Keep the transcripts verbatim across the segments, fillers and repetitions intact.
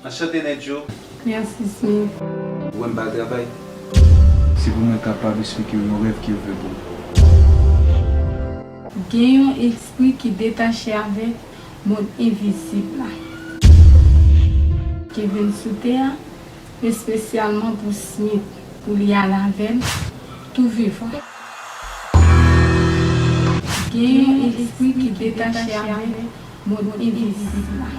Anchante, Nedjo. Mèsi, Smith. Ou wè m pa al travay. Se pou mwen kapab esplike w yon rèv ki rive pou ou. Gen yon espri ki detache avèk mond envizib la. Ki vin sou tè a, espesyalman pou Smith, pou li al avè l, tou vivan. Gen yon espri ki detache avèk mond envizib la.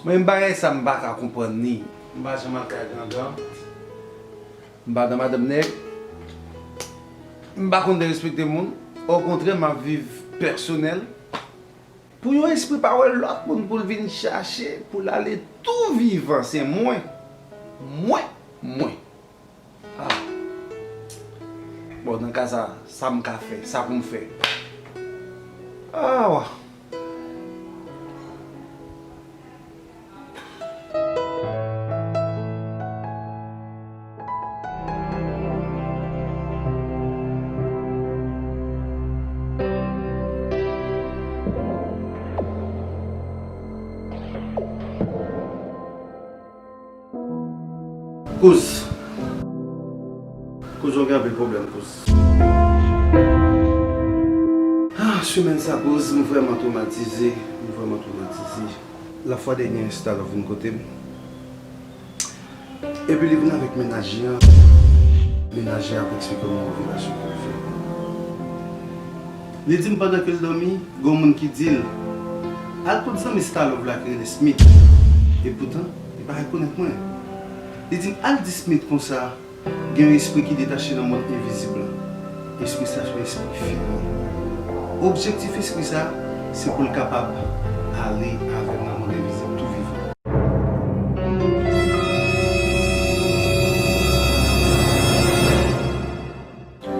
Mwen menm bagay sa m pa ka konprann li. M pa janm al kay grangran. M pa nan madanm nèg. M pa konn derespekte moun. Okontrè, m ap viv pèsonèl. Pou yon espri pa wè lòt moun pou l vin chache, pou l ale tou vivan, se mwen. Mwen, mwen. Ah. Bon, nan ka sa, sa m ka fè, sa pou m fè. Ah, wa. Kouz. Kouz, ou gen anpil pwoblèm, Kouz. Ah, semèn sa, Kouz, m vrèman twomatize. M vrèman twomatize. Lafwa dènye, Stalov vin kote m. Epi li vin avèk menaje a. Menaje a ap eksplike m yon revelasyon pou l fè. Li di m pandan ke l dòmi, gen yon moun ki di l, al kot zanmi Stalov la ki rele Smith. Epoutan, li pa rekonèt mwen. Li di m al di Smith konsa, gen yon espri ki detache nan mond envizib la. Espri sa se yon espri fini. Objektif espri sa, se pou l kapab ale avè m nan mond envizib tou vivan.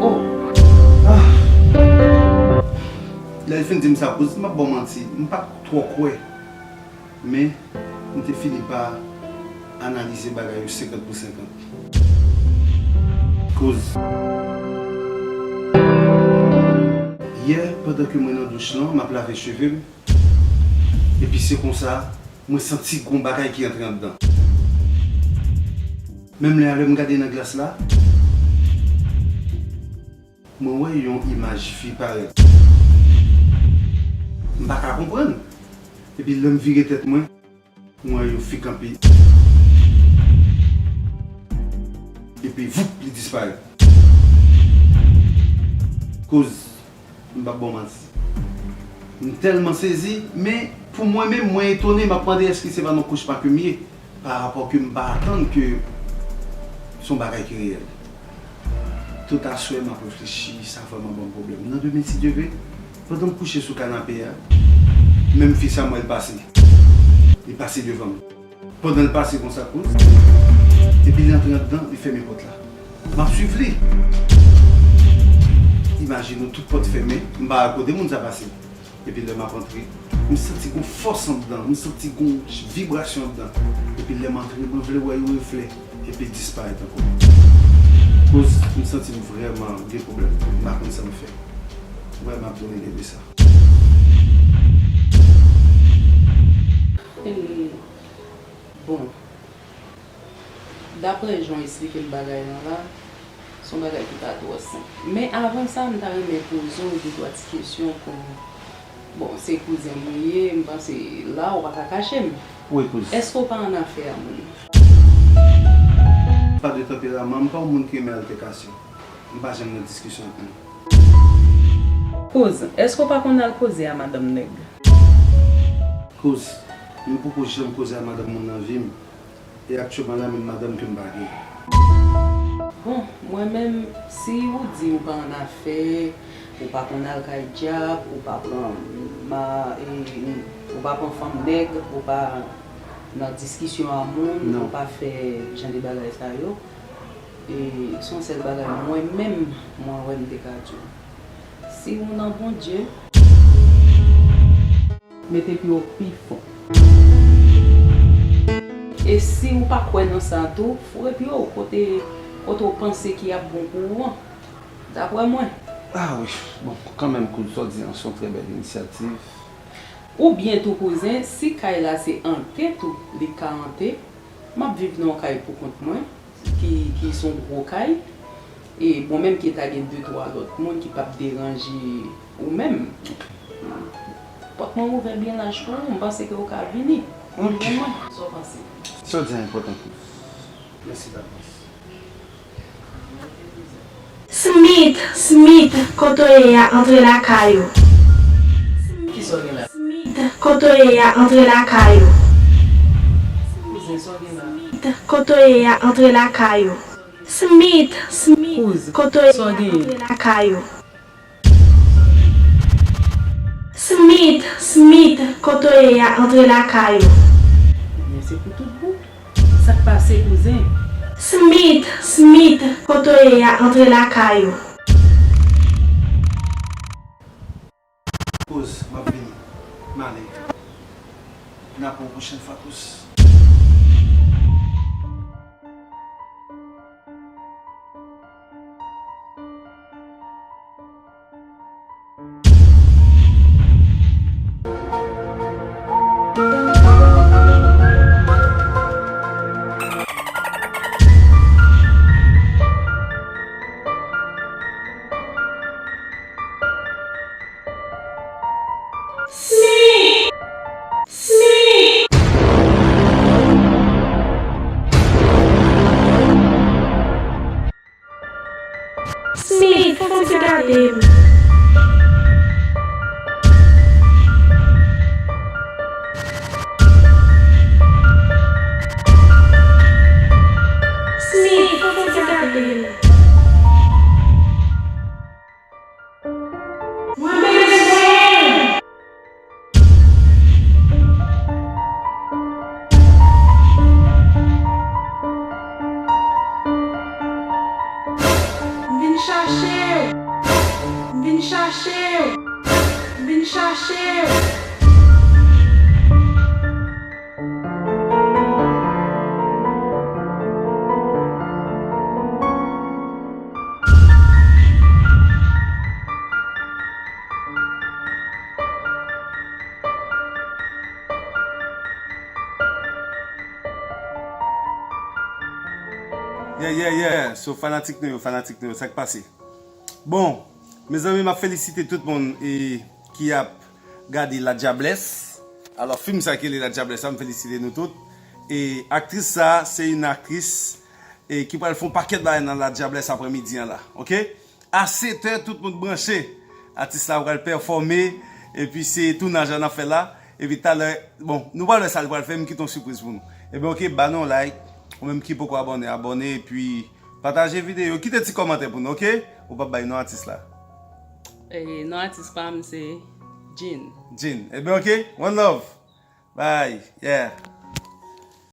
Oh! Ah! Lè l fin di m sa, Kouz, m p ap ba w manti, m pa t twò kwè. Men, m te fini pa analize bagay yo senkant pou senkant. Kouz. Yè, pandan ke mwen nan douch lan, m ap lave cheve m, epi se konsa, mwen santi gon bagay ki antre anndan. Menm lè a, lè m gade nan glas la, mwen wè yon imaj fi parèt. M pa ka konprann. Epi lè m vire tèt mwen, mwen wè yon fi kanpe. Disparèt. Kouz, m p ap ba w manti. M tèlman sezi, men pou mwen menm, mwen etone, m ap mande èske se pa nan kochma ke m ye, pa rapò ke m pa atann ke se yon bagay ki reyèl. Tout aswè, m ap reflechi, sa vrèman ban m pwoblèm. Nan demen, si Dye vle, pandan m kouche sou kanape a, menm fi sa m wè l pase. Li pase devan m. Pandan l pase konsa, kouz, epi li antre anndan, li fèmen pòt la. M ap swiv li. Imajine w, tout pòt fèmen, m pa wè kote moun sa pase. Epi lè m ap antre, m santi gon fòs anndan, m santi gon vibrasyon anndan. Epi lè m antre, mwen vle wè yon reflè, epi l disparèt ankò. Kouz, m santi m vrèman gen pwoblèm. M pa konn sa m fè. Vrèman, m ap domine de sa. E, bon, daprè jan w esplike m bagay lan la, se yon bagay ki pa twò senp. Men avan sa, m ta renmen poze w de twa ti kesyon kon, bon, se kouzen m ou ye, m panse la ou pa ka kache m. Wi, kouz. Èske w pa annafè a moun? Pa de tanperaman, m pa yon moun ki renmen altèkasyon. M pa janm nan diskisyon ak moun. Kouz, èske w pa konn al koze a madanm nèg? Kouz, m poko janm koze a madanm moun nan vi m. E aktyèlman la, menm madanm ke m pa gen. Bon, mwen menm, si ou di ou pa annafè, ou pa konn al kay dyab, ou pa pran ma, e, ou pa pran fanm nèg, ou pa nan diskisyon a moun, ou pa fè jan de bagay sa yo, e se yon sèl bagay mwen menm, mwen wè m te ka di w. Si ou nan Bondye, mete pye w pi fon. E si ou pa kwè nan sa tou, foure pye w kote, kote w panse ki ap bon pou ou an, daprè mwen. Ah wi, bon, kanmenm, kouz, sa w di an, se yon trè bèl inisyativ. Oubyen tou, kouzen, si kay la se ante tou, li ka ante, m ap viv nan yon kay pou kont mwen, ki, ki se yon gwo kay. E bon, menm ki ta gen de twa lòt moun ki p ap deranje ou menm. Pòt mwen ouvè byen laj pou ou, m panse ke ou ka vini. Ok. Ou konprann mwen? Sa w panse? Sa w di a enpòtan tou. Mèsi davans. Smith, Smith, kote w ye a, antre lakay ou. Kisa w gen la? Smith, kote w ye a, antre lakay ou. Kouzen, sa w gen la? Smith, kote w ye a, antre lakay ou. Smith, Smith, kote w ye a, antre lakay ou. Smith, Smith, kote w ye a, antre lakay ou. Ebyen, se pou tout bon. Sa k pase, kouzen? Smith, Smith, kote w ye a, antre lakay ou. Kouz, m ap vini. M ale. N ap wè yon pwochèn fwa, kouz. Smith! Smith! Smith, fè w ti gade m. Smith, fè w ti gade m. Mwen bezwen w. M vin chache w. M vin chache w. M vin chache w. Yeah, yeah, yeah. So, fanatik nou yo, fanatik nou yo, sa k pase? Bon, mezanmi, m ap felisite tout moun e, ki ap gade La Diablesse. Alò, fim sa ki rele La Diablesse la, m felisite nou tout. E aktris sa, se yon aktris e ki pral fè yon pakèt bagay nan La Diablesse aprèmidi an la, oke? A sèt è, tout moun branche. Atis la pral pèfòme, epi se tounaj la n ap fè la. Epi talè, bon, nou pral wè sa l pral fè, m kite yon sipriz pou nou. Ebyen, oke, ba nou yon like. Ou menm ki poko abòne, abòne, epi pataje videyo. Kite ti kòmantè pou nou, oke? Ou p ap bay non atis la. E non atis pa m se Jean. Jean. Ebyen, oke? One love. Bye. Yeah.